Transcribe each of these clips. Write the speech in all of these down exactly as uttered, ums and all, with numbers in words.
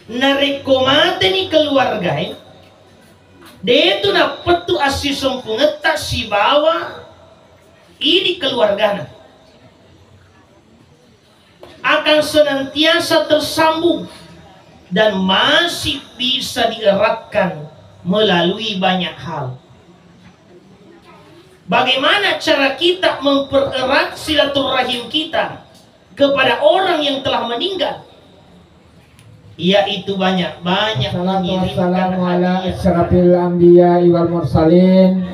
Narekko mateni keluargae, detu nappettu assisempungetta sibawa idi keluargana. Akan senantiasa tersambung dan masih bisa dieratkan melalui banyak hal. Bagaimana cara kita mempererat silaturahim kita kepada orang yang telah meninggal? Yaitu banyak-banyak mengirimkan hadiah. Asyrafil anbiya wal mursalin,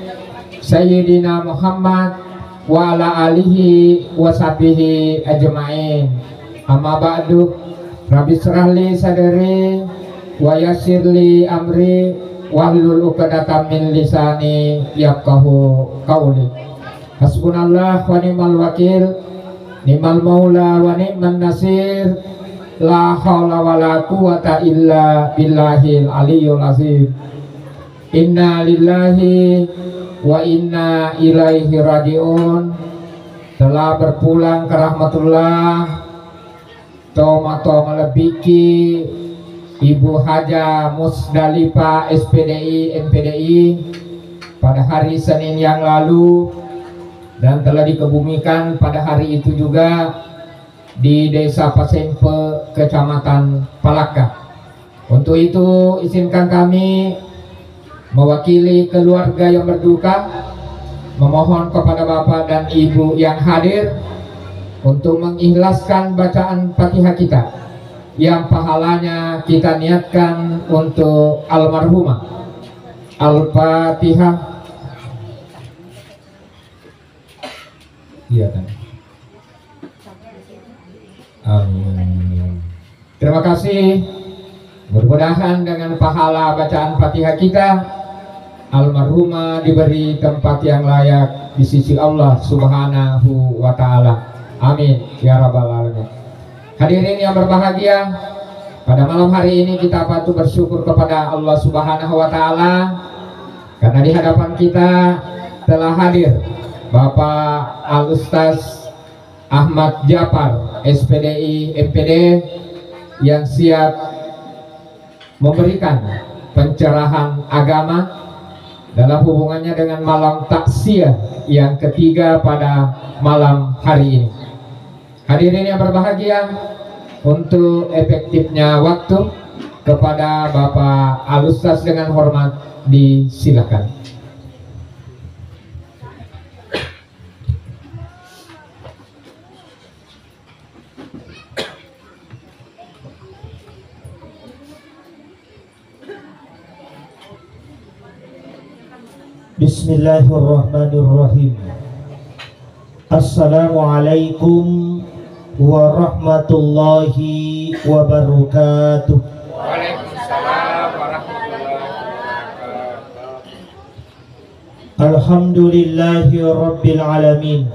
Sayyidina Muhammad wa ala alihi wa sahbihi ajma'in. Amma ba'du, Rabbi syrahli sadri wa yassirli amri wahlul uqdatam min lisani yafqahu qauli. Hasbunallah wa ni'mal wakil, ni'mal maula wa ni'man nasir, la haula wa la quwwata illa billahil aliyyil azim. Inna lillahi wa inna ilaihi raji'un. Telah berpulang ke rahmatullah, tomatoa malebbiki Ibu Haja Musdalifa S P D I M P D I pada hari Senin yang lalu dan telah dikebumikan pada hari itu juga di Desa Pasempe, Kecamatan Palakka. Untuk itu, izinkan kami mewakili keluarga yang berduka, memohon kepada Bapak dan Ibu yang hadir untuk mengikhlaskan bacaan Fatihah kita, yang pahalanya kita niatkan untuk almarhumah. Al-Fatihah. Iya, kan? Amin. Terima kasih. Mudah-mudahan dengan pahala bacaan Fatihah kita, almarhumah diberi tempat yang layak di sisi Allah Subhanahu wa Ta'ala. Amin ya Rabbal 'Alamin. Hadirin yang berbahagia, pada malam hari ini kita patut bersyukur kepada Allah Subhanahu wa Ta'ala karena di hadapan kita telah hadir Bapak Al Ustaz Ahmad Japar, S P D I M P D, yang siap memberikan pencerahan agama dalam hubungannya dengan malam takziah yang ketiga pada malam hari ini. Hadirin yang berbahagia, untuk efektifnya waktu, kepada Bapak Al Ustaz dengan hormat disilakan. Bismillahirrahmanirrahim. Assalamualaikum warahmatullahi wabarakatuh. Waalaikumsalam warahmatullahi wabarakatuh. Alhamdulillahi rabbil alamin.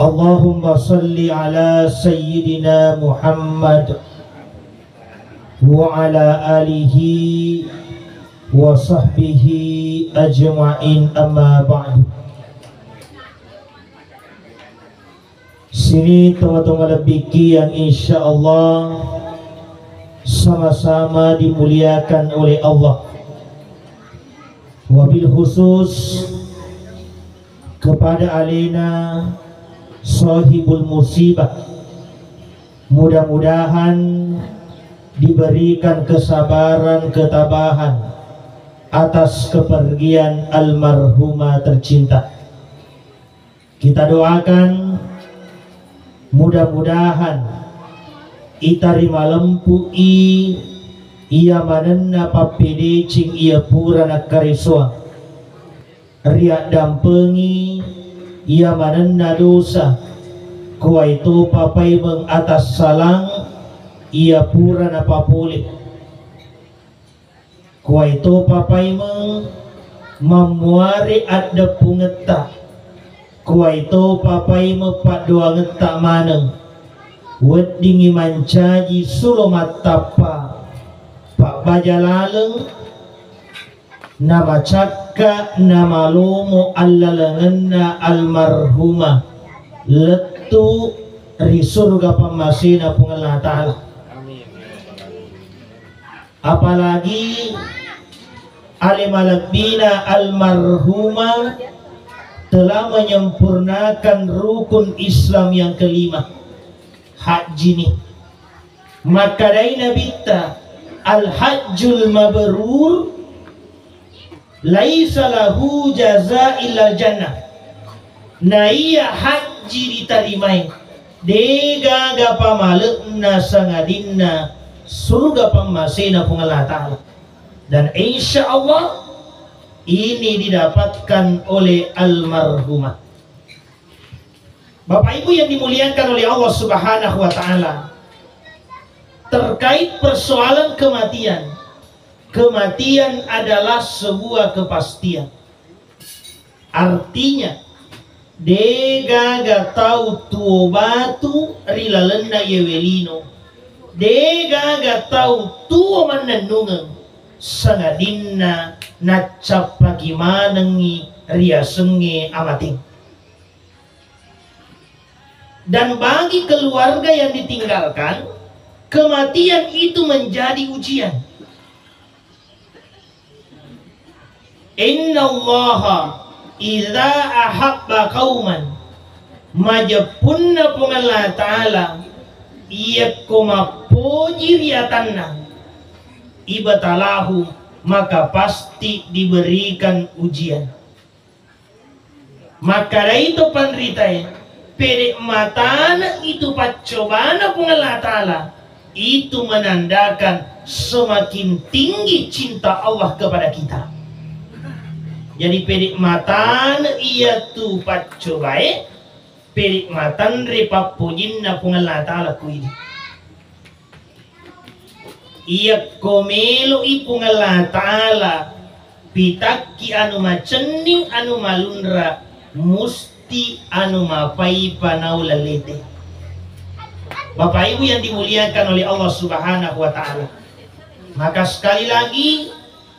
Allahumma salli ala sayyidina Muhammad wa ala alihi wa sahbihi ajma'in, amma ba'du. Sini tomatoa malebbiki yang insya Allah sama-sama dimuliakan oleh Allah. Wabil khusus kepada alena sahibul musibah. Mudah-mudahan diberikan kesabaran, ketabahan atas kepergian almarhumah tercinta. Kita doakan, mudah-mudahan itari malempu'i iya manenna pappedeceng iya pura nakkaresoang. Riaddampengi iya manenna dosa, kuwaitopa paimeng atassalang iya pura napapole. Kuwaitopa paimeng mammuare addeppungetta. Kuwaitopa paimeng paddoangetta maneng. Weddingngi mancaji sulo mattappa pabbaja laleng namacakka namalomo allalengenna almarhumah lettu ri suruga pammasena Puang Allah Ta'ala. Amin. Apalagi ale malebbina almarhumah telah menyempurnakan rukun Islam yang kelima, haji ni. Makkedai Nabitta, "Al-hajjul mabrur laisa lahu jaza illal jannah." Naiya hajji ritarimae, degaga pamale'na sangadinna surga pammasena Puang Allah Ta'ala. Dan insya Allah ini didapatkan oleh almarhumah. Bapak Ibu yang dimuliakan oleh Allah Subhanahu wa Ta'ala, terkait persoalan kematian, kematian adalah sebuah kepastian. Artinya, degaga tau tuo batu ri lalenna yewe lino, degaga tau tuo mannennungeng, sangadinna naccappaki manengngi riasengnge amateng. Dan bagi keluarga yang ditinggalkan, kematian itu menjadi ujian. Innallaha idza ahabba qauman, majeppunna Puang Allah Ta'ala iyakko mappoji ri atanna, ibtalahu, maka pasti diberikan ujian. Makkedai to panritae, pede' matana itu paccobana Puang Allah Ta'ala, itu menandakan semakin tinggi cinta Allah kepada kita. Jadi, pede' matana iya tu paccobae, pede' matanre pappojinna Puang Allah Ta'ala kuidi. Iyakko melo'i Puang Allah Ta'ala pitakki anu macenning, anu malunra, musti anu mapaipa nauleng lete. Bapak Ibu yang dimuliakan oleh Allah Subhanahu wa Ta'ala, maka sekali lagi,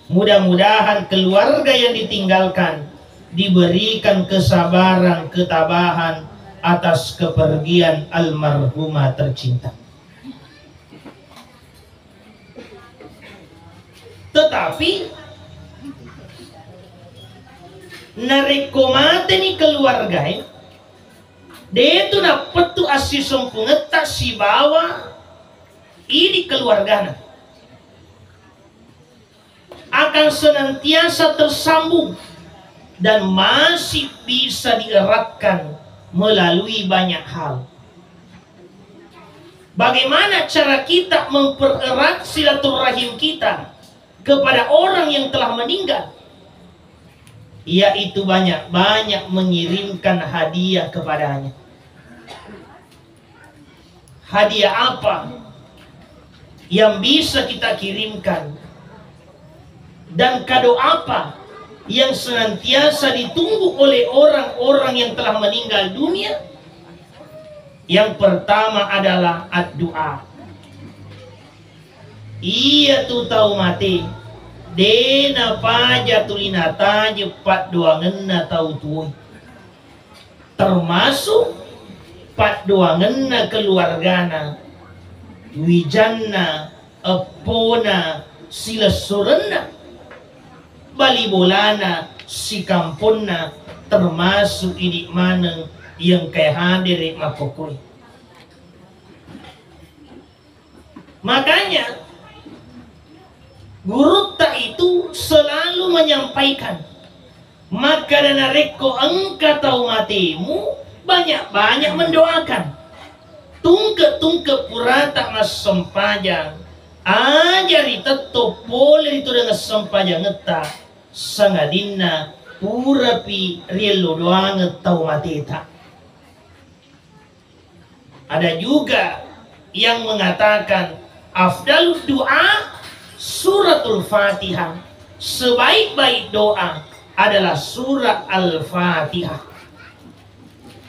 mudah-mudahan keluarga yang ditinggalkan diberikan kesabaran, ketabahan atas kepergian almarhumah tercinta. Tetapi, narekko mateni keluargae, de'tu nappettu assisempungetta sibawa idi keluargana. Akan senantiasa tersambung dan masih bisa dieratkan melalui banyak hal. Bagaimana cara kita mempererat silaturahim kita kepada orang yang telah meninggal? Yaitu banyak-banyak mengirimkan hadiah kepadanya. Hadiah apa yang bisa kita kirimkan? Dan kado apa yang senantiasa ditunggu oleh orang-orang yang telah meninggal dunia? Yang pertama adalah addu'a. Iyatu tau mate, de' napaja tuli natajeng paddoangenna tau tuwoi. Termasuk paddoangenna keluargana, wijanna, eppona, silessurenna, bali bolana, sikamponna, termasuk idi maneng yang engkae hadere makkokkoe. Makanya, gurutta itu selalu menyampaikan, makkeda, narekko engka tau matemu, banyak-banyak mendoakan. Tungke-tungke purata massempajang, aja ritetto pole ri tudang sempajangetta, sangadinna purapi riello doangeng tau mateta. Ada juga yang mengatakan, afdalud du'a suratul Fatihah. Sebaik-baik doa adalah surah Al-Fatihah.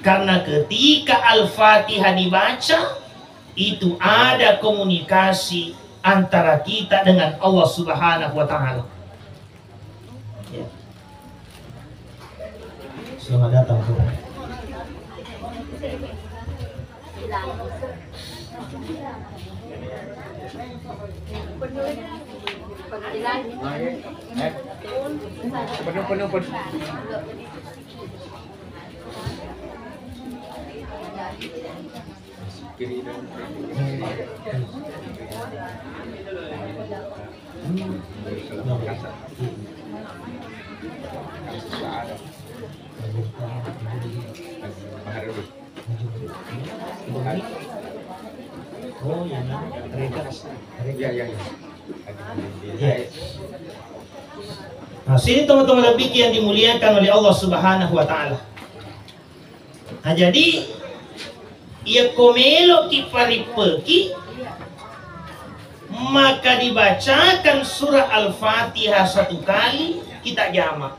Karena ketika Al-Fatihah dibaca, itu ada komunikasi antara kita dengan Allah Subhanahu wa Ta'ala. Ya. Selamat datang, Bu. Penuh, penuh, penuh. Kiri dan Baharudin. Oh, iya, nah. Mereka. Iya, iya, iya. Iya. Nah, sini teman-teman lebih yang dimuliakan oleh Allah Subhanahu wa Ta'ala. Nah, jadi, iya ko meloki parippeki, maka dibacakan surah Al-Fatihah satu kali, kita jamak.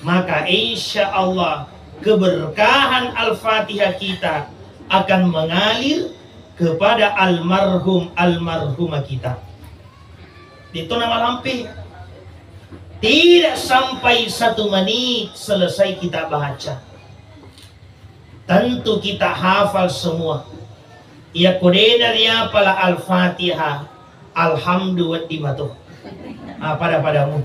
Maka insya Allah keberkahan Al-Fatihah kita akan mengalir kepada almarhum almarhumah kita. Itu nama lampe. Tidak sampai satu menit selesai kita baca. Tentu kita hafal semua. Iya ko de nariapala Al-Fatihah, Alhamdu wedding mato. Ah, pada-padamu.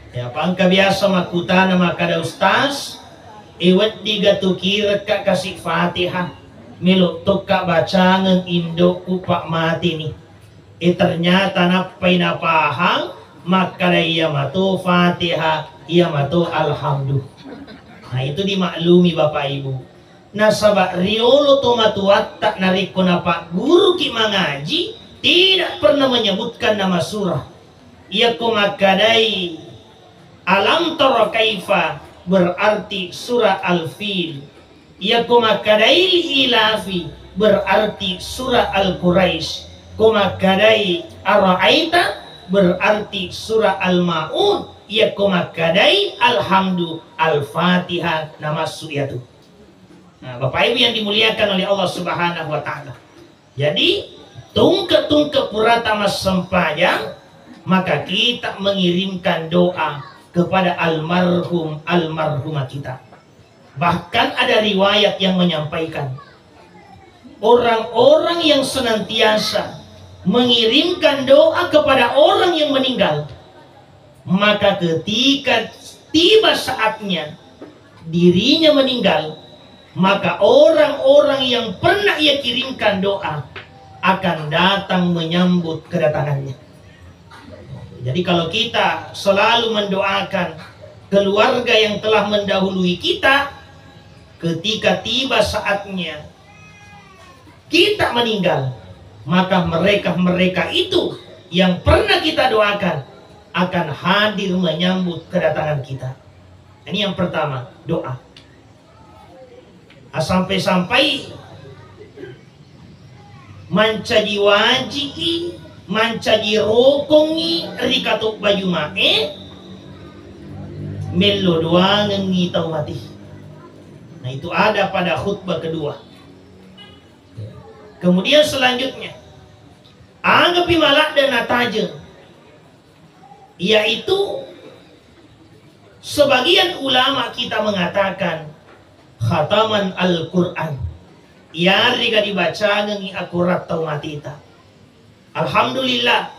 Ya, pangka biasa makkutana makkada ustaz, e wedding ga tu kirekka kasi Fatihah, melo tokka bacangeng indokku pak mati ni. E ternyata nappai napahang makkada iya mato Fatihah, iya mato Alhamdu. Nah, itu dimaklumi Bapak Ibu. Nasaba riolo tomatuatta narekko napagguruki mangaji, tidak pernah menyebutkan nama surah. Iyako makkadai alam tara kaifa berarti surah Al-Fil. Iyako makkadai li ilafi berarti surah Al-Quraisy. Ko makkadai ara'aita berarti surah Al-Maun. Iyako makkadai alhamdu, Al-Fatihah namassu iyatu. Nah, Bapak Ibu yang dimuliakan oleh Allah Subhanahu wa Ta'ala. Jadi, tungke-tungke purata massempajang, maka kita mengirimkan doa kepada almarhum almarhumah kita. Bahkan ada riwayat yang menyampaikan, orang-orang yang senantiasa mengirimkan doa kepada orang yang meninggal, maka ketika tiba saatnya dirinya meninggal, maka orang-orang yang pernah ia kirimkan doa akan datang menyambut kedatangannya. Jadi, kalau kita selalu mendoakan keluarga yang telah mendahului kita, ketika tiba saatnya kita meninggal, maka mereka-mereka itu yang pernah kita doakan akan hadir menyambut kedatangan kita. Ini yang pertama, doa. Ah, sampai-sampai mancaji waji'i, mancaji rokongi ri katobba Juma'e, mello doangengi tau mati. Nah, itu ada pada khutbah kedua. Kemudian selanjutnya, agapi maladde natajeng, yaitu sebagian ulama kita mengatakan khataman Al-Quran, iyarega dibacangengi akorang tau mateta. Alhamdulillah,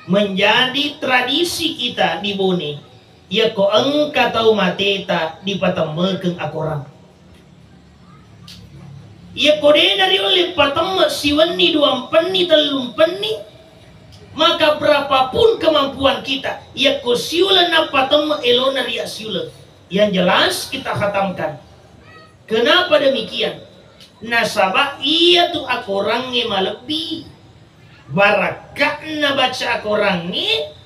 menjadi tradisi kita di Bone, iyako engka tau mateta dipatemmekeng akorang. Iyako de nariulle patemme siwenni, duampenni, tellumpenni, maka berapapun kemampuan kita, iyako siuleng nappatemme elona ria siuleng, yang jelas kita khatamkan. Kenapa demikian? Nasaba iyatu akorangnge malebbi. Barakka'na baca akorangnge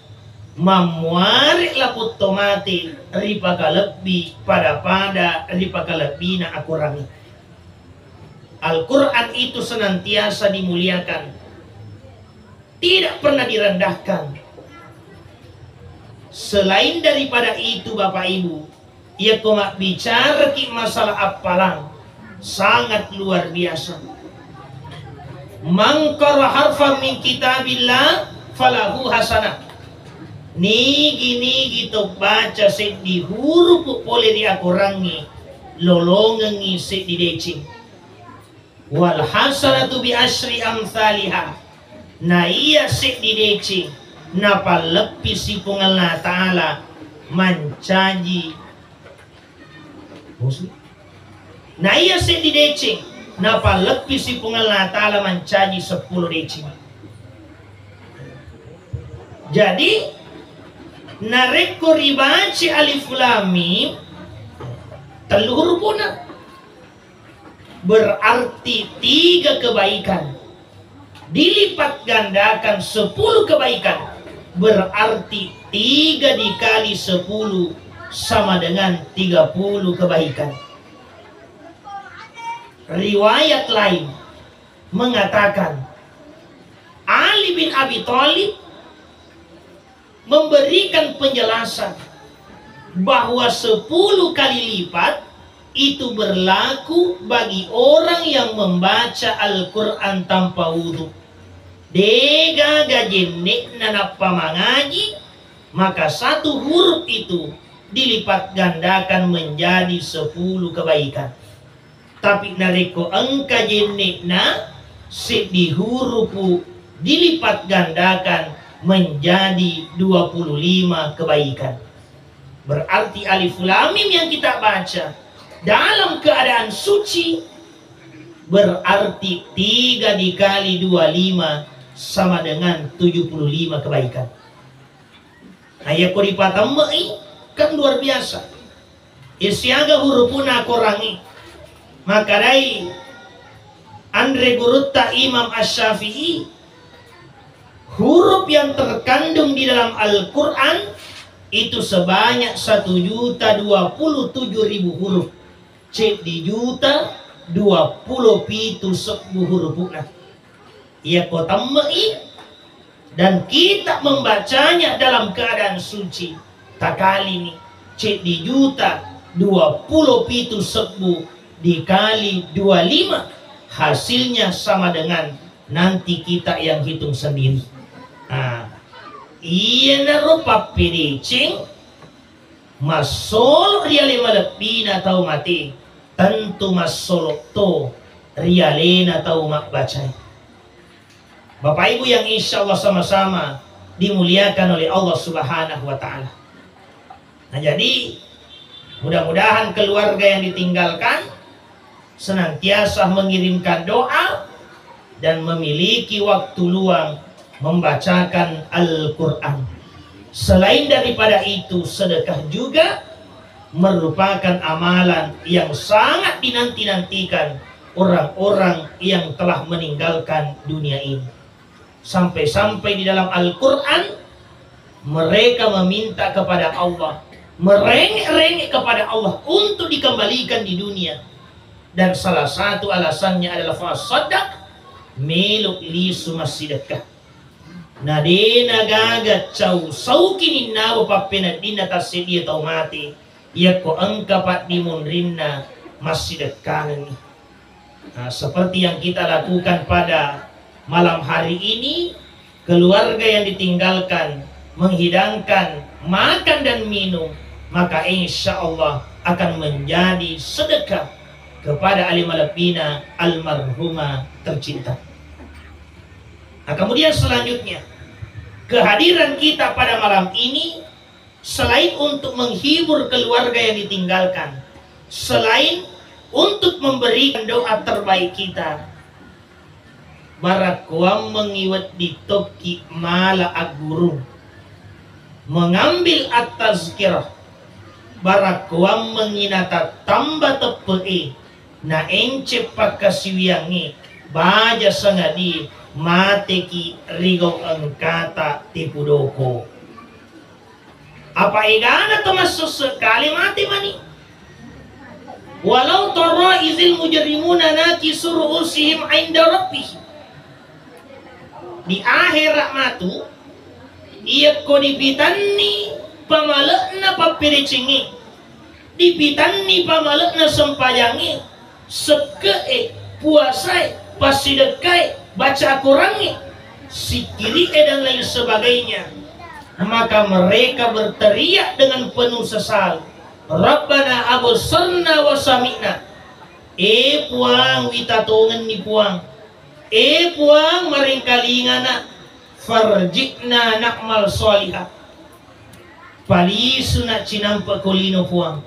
mammuare laputto mate ripakalebbi pada-pada ripakalebbina akorangnge. Al-Quran itu senantiasa dimuliakan, tidak pernah direndahkan. Selain daripada itu, Bapak Ibu, iyako mabbicaraki masalah appalang, sangat luar biasa. Man qara harfan min kitabillah falahu hasanah. Nigi-nigi to baca seddi hurupu pole ri akorangnge, lolongengngi seddi deceng. Wal hasanatu bi asyri amsaliha. Na iya seddi deceng napalleppisi Puang Allah Ta'ala mancaji, na iya seddi deceng napalleppisi Puang Allah Ta'ala mancaji seppulo deceng. Jadi, narekko ribaca alif lam mim, tellu hurufna, berarti tiga kebaikan. Dilipat gandakan sepuluh kebaikan, berarti tiga dikali sepuluh sama dengan tiga puluh kebaikan. Riwayat lain mengatakan, Ali bin Abi Thalib memberikan penjelasan bahwa sepuluh kali lipat itu berlaku bagi orang yang membaca Al-Quran tanpa wudhu. Degaga jenne'na nappa mangaji, maka satu huruf itu dilipat gandakan menjadi sepuluh kebaikan. Tapi narekko engka jenne'na, seddi hurufu dilipat gandakan menjadi dua puluh lima kebaikan. Berarti alif lam mim yang kita baca dalam keadaan suci, berarti tiga dikali dua lima sama dengan tujuh puluh lima kebaikan. Nah, iyako ripatemme'i, kan luar biasa. Iya siaga hurufuna Korangnge. Makkedai anre gurutta Imam Asy-Syafi'i, huruf yang terkandung di dalam Al-Quran itu sebanyak satu juta dua puluh tujuh ribu huruf. Ceddi juta dua puluh pitu sebbu hurufna. Iyako temme'i dan kita membacanya dalam keadaan suci, takalini, ceddi juta dua puluh pitu sebbu dikali dua lima, hasilnya sama dengan nanti kita yang hitung sendiri. Nah, iyanaro pappedeceng massolo ri ale malebbina tau mate, tentu massolo to ri alena tau mabbacae. Bapak Ibu yang insya Allah sama-sama dimuliakan oleh Allah Subhanahu wa Ta'ala. Nah, jadi mudah-mudahan keluarga yang ditinggalkan senantiasa mengirimkan doa dan memiliki waktu luang membacakan Al-Quran. Selain daripada itu, sedekah juga merupakan amalan yang sangat dinanti-nantikan orang-orang yang telah meninggalkan dunia ini. Sampai-sampai di dalam Al-Quran, mereka meminta kepada Allah, merengek-rengek kepada Allah untuk dikembalikan di dunia. Dan salah satu alasannya adalah fasaddaq, melo lisu massidekka. Na de nagaga cau sauki ninnawa pappeneddinna tasseddia tau mate, yakko engka paddimunrinna massidekkangengngi. Nah, seperti yang kita lakukan pada malam hari ini, keluarga yang ditinggalkan menghidangkan makan dan minum, maka insya Allah akan menjadi sedekah kepada ale malebbina almarhumah tercinta. Nah, kemudian selanjutnya, kehadiran kita pada malam ini selain untuk menghibur keluarga yang ditinggalkan, selain untuk memberikan doa terbaik kita, barakkoammengngi wedding tokki mala aggurung, mengambil at-tazkirah, barakkoammengngi natattamba teppe'e, naenceng pakkasiwiyangnge, baja sangadie mateki ri gau engkata tepu doko. Apa egana to massesse kale mate mani. Walau tara izil mujrimuna nakisu ru'usihim 'inda rabbihim. Di akhera matu, iyakko dipitanni pamale'na pappedecengnge, dipitanni pamale'na sempajangnge, sekke'e, puasae, passidekkae, baca Korangnge, sikkiri'e dan lain sebagainya, maka mereka berteriak dengan penuh sesal, "Rabbana absarna wa sami'na." E Puang, wita tongenni Puang. E Puang, marengkalingana. Farji'na na'mal shalihah. Palisuna cinampe ko lino, Puang.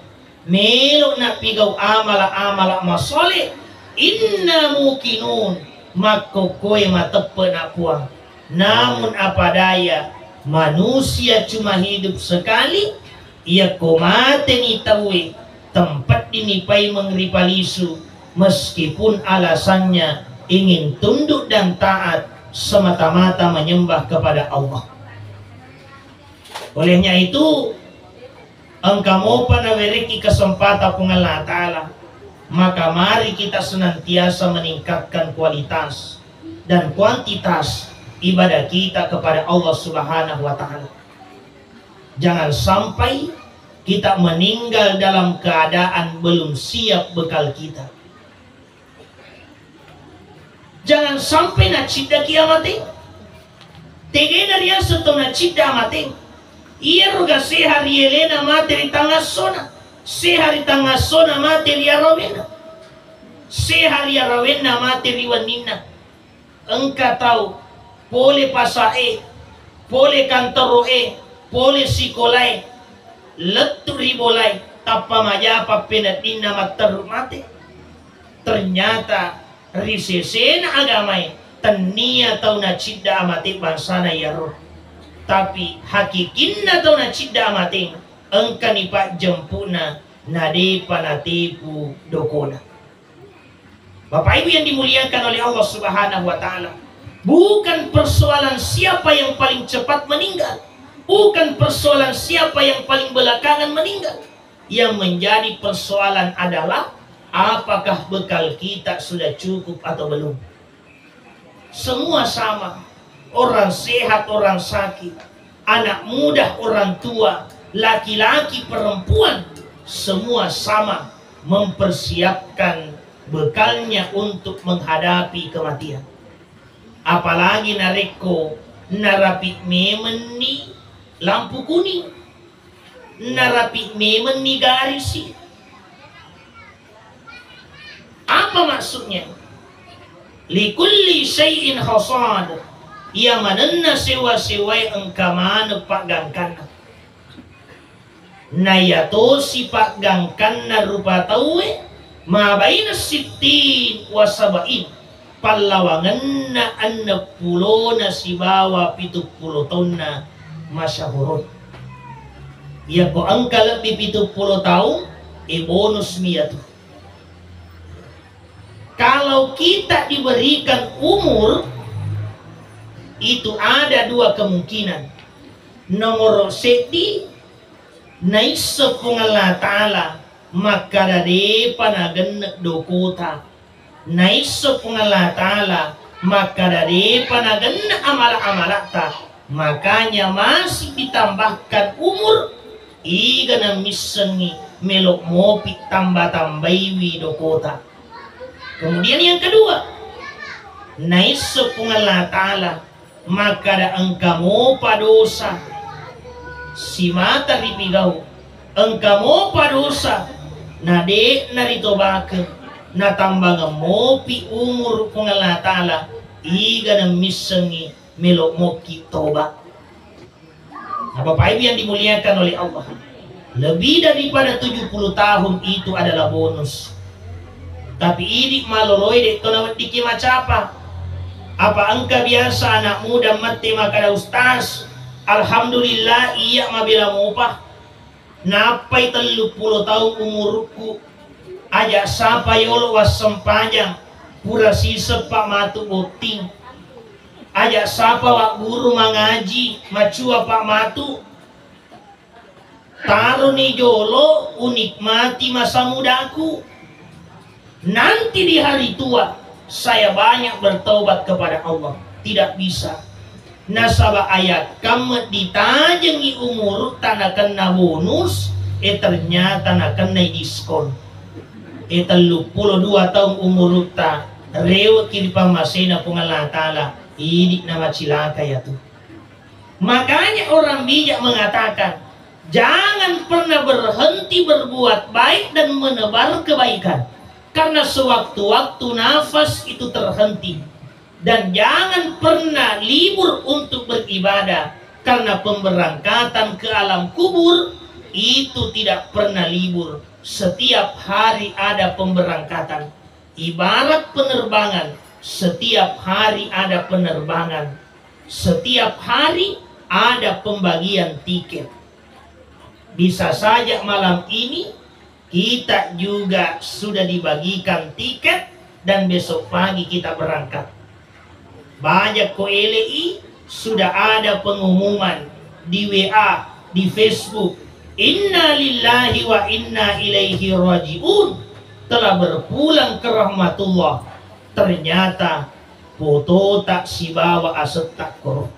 Melo napigau amala-amala masole. Inna muqinun. Makkokkoe mateppe na, Puang. Namun apa daya, manusia cuma hidup sekali. Iyako mateni tauwe, tempeddini paimeng ripalisu, meskipun alasannya ingin tunduk dan taat semata-mata menyembah kepada Allah. Olehnya itu, engka mopa nawerekki kesempatan Puang Allah Ta'ala, maka mari kita senantiasa meningkatkan kualitas dan kuantitas ibadah kita kepada Allah Subhanahu wa Ta'ala. Jangan sampai kita meninggal dalam keadaan belum siap bekal kita. Jangan sampai naciddaki amateng. Tegena riaseng tau nacidda amateng. Iyaro ga seha ri elena mate ri tangassona, seha ri tangassona mate ri arawena, seha ri arawenna mate ri wenninna. Engka tau pole pasae, pole kantoroe, pole sikolae, lettu ri bolae, tappa majapa peneddinna matteru mate. Ternyata ri sesena agamae tennia tau nacidda amate bangsana iyaro. Tapi hakikinna tau nacidda amate engkani pajjempu'na nadepa natepu dokona. Bapak Ibu yang dimuliakan oleh Allah Subhanahu wa Ta'ala, bukan persoalan siapa yang paling cepat meninggal, bukan persoalan siapa yang paling belakangan meninggal. Yang menjadi persoalan adalah apakah bekal kita sudah cukup atau belum. Semua sama, orang sehat, orang sakit, anak muda, orang tua, laki-laki, perempuan, semua sama mempersiapkan bekalnya untuk menghadapi kematian. Apalagi narekko narapi memenni lampu kuning, narapi memenni garisi. Apa maksudnya? Likulli syai'in hasad. Iya manenna sewa-sewae engka maneng paggangkanna. Nayatosi paggangkanna rupa tauwe mabaina sittin wa sab'in, pallawangenna enneng pulona sibawa pitu pulo taunna masyahurun. Iyako engka lebbi pitu pulo taung, e bonus mi iyatu. Kalau kita diberikan umur, itu ada dua kemungkinan. Nomor seddi, naisseng Puang Allah Ta'ala makkada depa nagenne dokota. Naisseng Puang Allah Ta'ala makkada depa nagenne amala-amalatta. Makanya masih ditambahkan umur, iga na missengngi melo mopi tamba-tambaiwi dokota. Kemudian yang kedua, naisseng Puang Allah Ta'ala makkada engka mopa dosa simata ripigau, engka mopa dosa na de'na ritobakeng, natambangeng mopi umur Puang Allah Ta'ala, iga na missengngi melo mokki toba. Nah, Bapak Ibu yang dimuliakan oleh Allah, lebih daripada tujuh puluh tahun itu adalah bonus. Tapi idi maloloe de' to naweddikki macapa. Apa engka biasa anak muda mette makkada, "Ustaz, alhamdulillah iya mabela mopa. Nappai tellu pulo taung umurukku. Aja sapa yolo wassempajang, pura siseppa matu botting. Aja sapa wagguru mangaji, macuapa matu. Taroni jolo unikmati masa mudaku. Nanti di hari tua, saya banyak bertaubat kepada Allah." Tidak bisa. Nasaba ayakkamme ditajengi umurutta nakenna bonus, e ternyata nakennai diskon. E telluppulo dua taung umurutta, reweki ri pammasena Puang Allah Ta'ala, idi namacilaka yatu. Makanya orang bijak mengatakan, jangan pernah berhenti berbuat baik dan menebar kebaikan. Karena sewaktu-waktu nafas itu terhenti. Dan jangan pernah libur untuk beribadah, karena pemberangkatan ke alam kubur itu tidak pernah libur. Setiap hari ada pemberangkatan. Ibarat penerbangan, setiap hari ada penerbangan. Setiap hari ada pembagian tiket. Bisa saja malam ini kita juga sudah dibagikan tiket dan besok pagi kita berangkat. Banyak ko ele'i, sudah ada pengumuman di W A, di Facebook, "Inna lillahi wa inna ilaihi raji'un," telah berpulang ke rahmatullah. Ternyata potota sibawa asetta koro.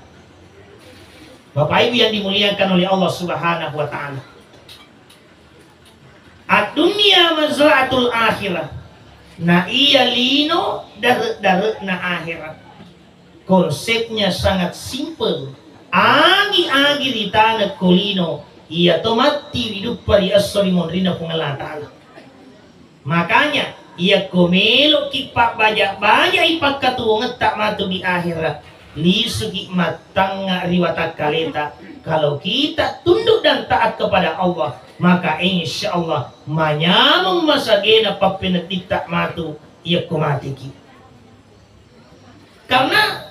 Bapak Ibu yang dimuliakan oleh Allah Subhanahu wa Ta'ala, ad-dunya mazra'atul akhirah. Na iya lino dare-dare'na akhirat. Konsepnya sangat simpel. Agi-agi ritana ko lino, iya to matti riduppa ri esso ri monrinna Puang Allah Ta'ala. Makanya, iyakko melo'ki pabbaja-bajai pakkatuwongetta matu di akhirat, lisuki mattangnga ri watakkaleta. Kalau kita tunduk dan taat kepada Allah, maka insya Allah manyameng masagena pappenedditta matu iyakko mateki. Karena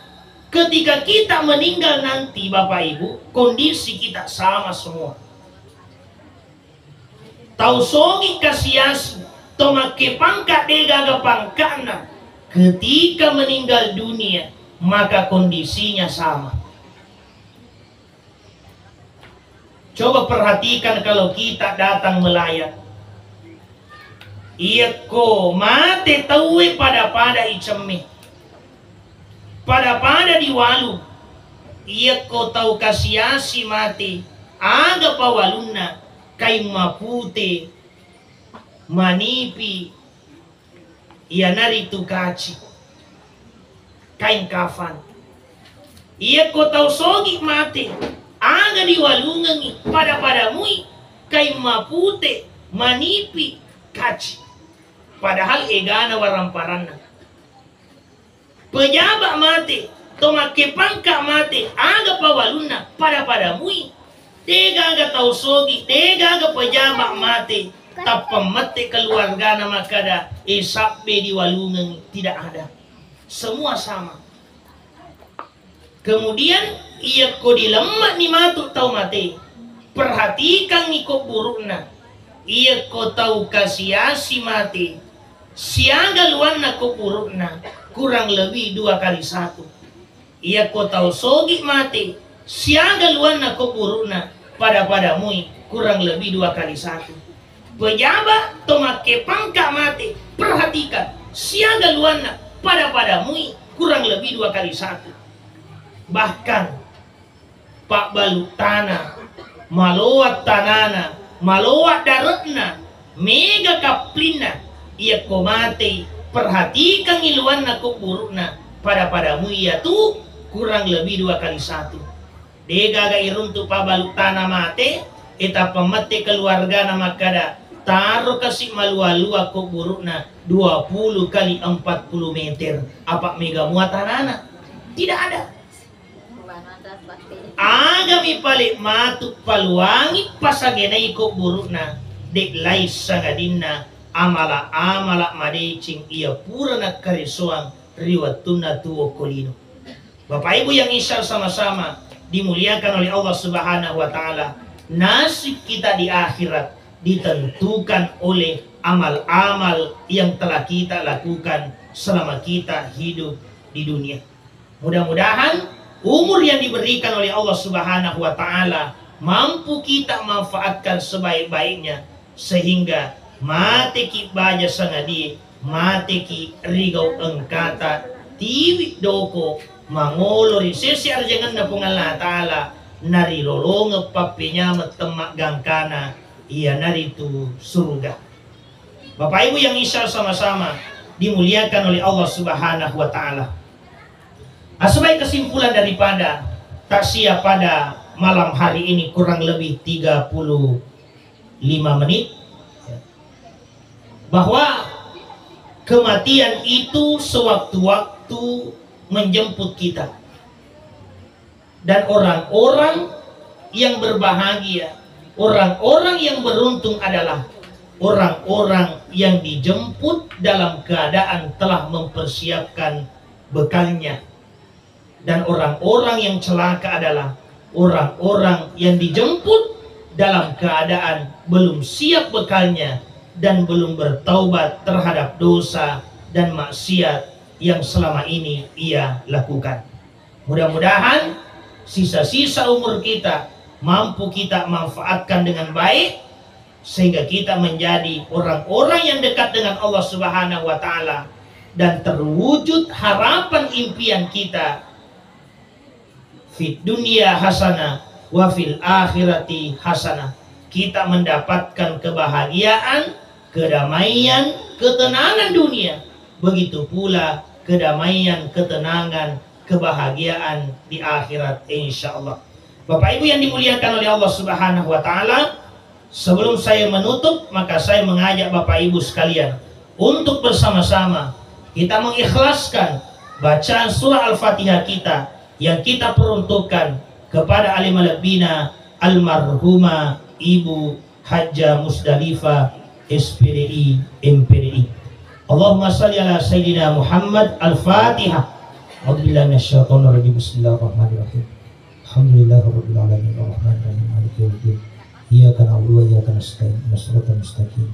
ketika kita meninggal nanti, Bapak Ibu, kondisi kita sama semua. Tau sogi kasi-asi, to makke pangka degaga pangkana, ketika meninggal dunia, maka kondisinya sama. Coba perhatikan kalau kita datang melayat. Iyakko mate tauwe pada-pada icemme. Pada-pada diwalu. Iyakko tau kasi-asi mate, aga pawalunna, kain mapute, manipi, iyanaritu kaci, kain kafan. Iyakko tau sogi mate, aga diwalungengngi, pada-pada mui, kain mapute, manipi, kaci. Padahal egana waramparanna. Pejaba mate, to makke pangka mate, aga pawalunna, pada-pada mui. Degaga tau sogi, degaga pejaba mate, tappa mette keluargana makkada, "E, sabbe diwalungeng," tidak ada. Semua sama. Kemudian, iyakko dilemme'ni matu tau mate, perhatikangngi kubburu'na. Iyakko tau kasi-asi mate, siaga luanna kubburu'na, kurang lebih dua kali satu. Iyakko tau sogi mate, siaga luanna kubburu'na, pada-pada mui, kurang lebih dua kali satu. Pejaba to makke pangka mate, perhatikan, siaga luanna, pada-pada mui, kurang lebih dua kali satu. Bahkan, pabbalu tana, maloa tanana, maloa dare'na, mega kaplinna, iyakko matei, perhatikangngi luanna kubburu'na, pada-pada mui iyatu, kurang lebih dua kali satu. Degaga iruntu pabbalu tana mate, e tappa mette keluargana makkada, taro kasi malua-lua kubburu'na dua puluh kali empat puluh meter, apa mega mua tanana? Tidak ada. Agami pale matu paluangi pasagenai kubburu'na, de' lai sangadinna amala-amala madeceng iya pura nakkaresoang ri wettunna tuo ko lino. Bapak Ibu yang insya sama-sama dimuliakan oleh Allah Subhanahu wa Ta'ala, nasib kita di akhirat ditentukan oleh amal-amal yang telah kita lakukan selama kita hidup di dunia. Mudah-mudahan umur yang diberikan oleh Allah Subhanahu wa Ta'ala mampu kita manfaatkan sebaik-baiknya, sehingga mateki baja sangadie, mateki rigau engkata, tiwi doko, mangolo ri sese arjangenna Puang Allah Ta'ala, narilolongeng pappenyameng temmaggangkana, iyanaritu suruga. Bapak Ibu yang insya sama-sama dimuliakan oleh Allah Subhanahu wa Ta'ala. Nah, sebagai kesimpulan daripada takziah pada malam hari ini, kurang lebih tiga puluh lima menit, bahwa kematian itu sewaktu-waktu menjemput kita. Dan orang-orang yang berbahagia, orang-orang yang beruntung adalah orang-orang yang dijemput dalam keadaan telah mempersiapkan bekalnya. Dan orang-orang yang celaka adalah orang-orang yang dijemput dalam keadaan belum siap bekalnya dan belum bertaubat terhadap dosa dan maksiat yang selama ini ia lakukan. Mudah-mudahan sisa-sisa umur kita mampu kita manfaatkan dengan baik, sehingga kita menjadi orang-orang yang dekat dengan Allah Subhanahu wa Ta'ala, dan terwujud harapan impian kita, fid dunya hasanah wa fil akhirati hasanah. Kita mendapatkan kebahagiaan, kedamaian, ketenangan dunia. Begitu pula kedamaian, ketenangan, kebahagiaan di akhirat, insya Allah. Bapak Ibu yang dimuliakan oleh Allah Subhanahu wa Ta'ala, sebelum saya menutup, maka saya mengajak Bapak Ibu sekalian untuk bersama-sama kita mengikhlaskan bacaan surah Al-Fatihah kita yang kita peruntukkan kepada alim lebina almarhumah Ibu Hajjah Musdalifah, S P D I, M P D I. Allahumma salli ala Sayyidina Muhammad. Al-Fatihah. A'udzubillahi minasyaitonir rajim. Bismillahirrahmanirrahim. Alhamdulillahirabbil alamin. Arrahmanirrahim. Maliki yaumiddin. Iyyaka na'budu wa iyyaka nasta'in. Ihdinas siratal mustaqim.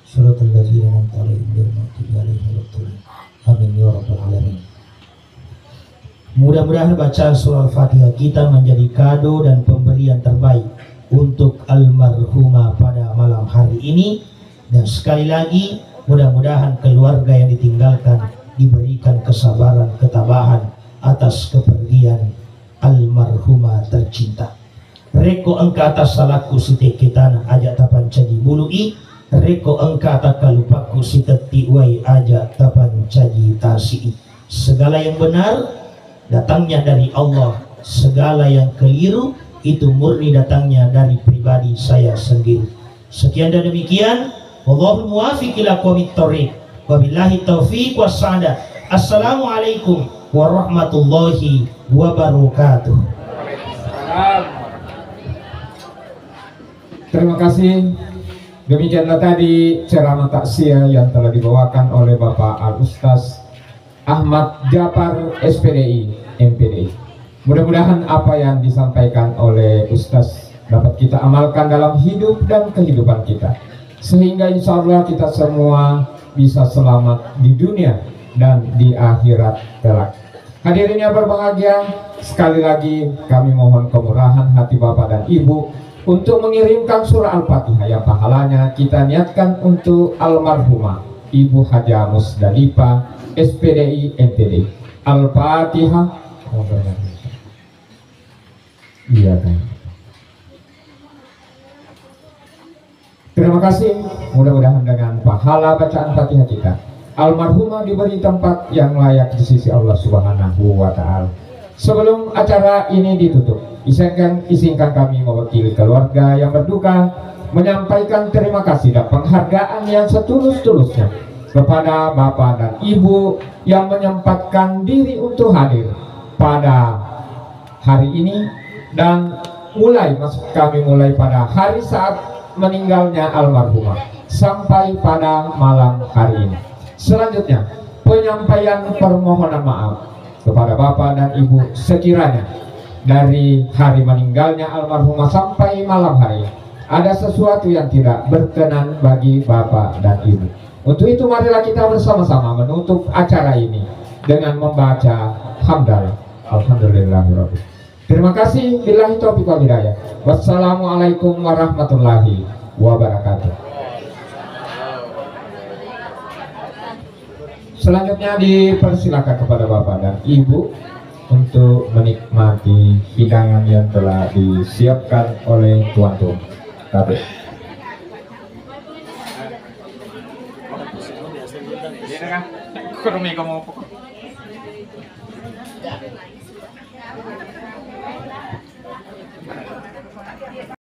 Siratal ladzina an'amta 'alaihim ghairil maghdubi 'alaihim waladdallin. Amin ya rabbal alamin. Mudah-mudahan bacaan surah Al-Fatihah kita menjadi kado dan pemberian terbaik untuk almarhumah pada malam hari ini. Dan sekali lagi, mudah-mudahan keluarga yang ditinggalkan diberikan kesabaran, ketabahan atas kepergian almarhumah tercinta. Rekko engka atassalakku sitekke tana, aja tapancaji bului. Rekko engka atakkalupakku sitetti wai, aja tapancaji tasi'i. Segala yang benar datangnya dari Allah, segala yang keliru itu murni datangnya dari pribadi saya sendiri. Sekian dan demikian. Wallahul muwaffiq ila aqwamit thoriq. Wabillahi taufiq was sa'adah. Assalamualaikum warahmatullahi wabarakatuh. Terima kasih. Demikianlah tadi ceramah takziah yang telah dibawakan oleh Bapak Al Ustaz Ahmad Japar, S P D I, M P D I. Mudah-mudahan apa yang disampaikan oleh Ustaz dapat kita amalkan dalam hidup dan kehidupan kita, sehingga insya Allah kita semua bisa selamat di dunia dan di akhirat kelak. Hadirin yang berbahagia, sekali lagi kami mohon kemurahan hati Bapak dan Ibu untuk mengirimkan surah Al-Fatihah yang pahalanya kita niatkan untuk almarhumah Ibu Hajah Musdalifah, S P D I, M P D I. Al-Fatihah. Iya, kan. Terima kasih. Mudah-mudahan dengan pahala bacaan Fatihah kita, almarhumah diberi tempat yang layak di sisi Allah Subhanahu wa Ta'ala. Sebelum acara ini ditutup, izinkan, izinkan kami mewakili keluarga yang berduka menyampaikan terima kasih dan penghargaan yang setulus-tulusnya kepada Bapak dan Ibu yang menyempatkan diri untuk hadir pada hari ini, dan mulai, maksud kami, mulai pada hari saat meninggalnya almarhumah sampai pada malam hari ini. Selanjutnya, penyampaian permohonan maaf kepada Bapak dan Ibu sekiranya dari hari meninggalnya almarhumah sampai malam hari ini ada sesuatu yang tidak berkenan bagi Bapak dan Ibu. Untuk itu, marilah kita bersama-sama menutup acara ini dengan membaca hamdalah. Alhamdulillahirabbil. Terima kasih. Billahi taufiq wal hidayah. Wassalamualaikum warahmatullahi wabarakatuh. Selanjutnya dipersilakan kepada Bapak dan Ibu untuk menikmati hidangan yang telah disiapkan oleh tuan rumah. Tapi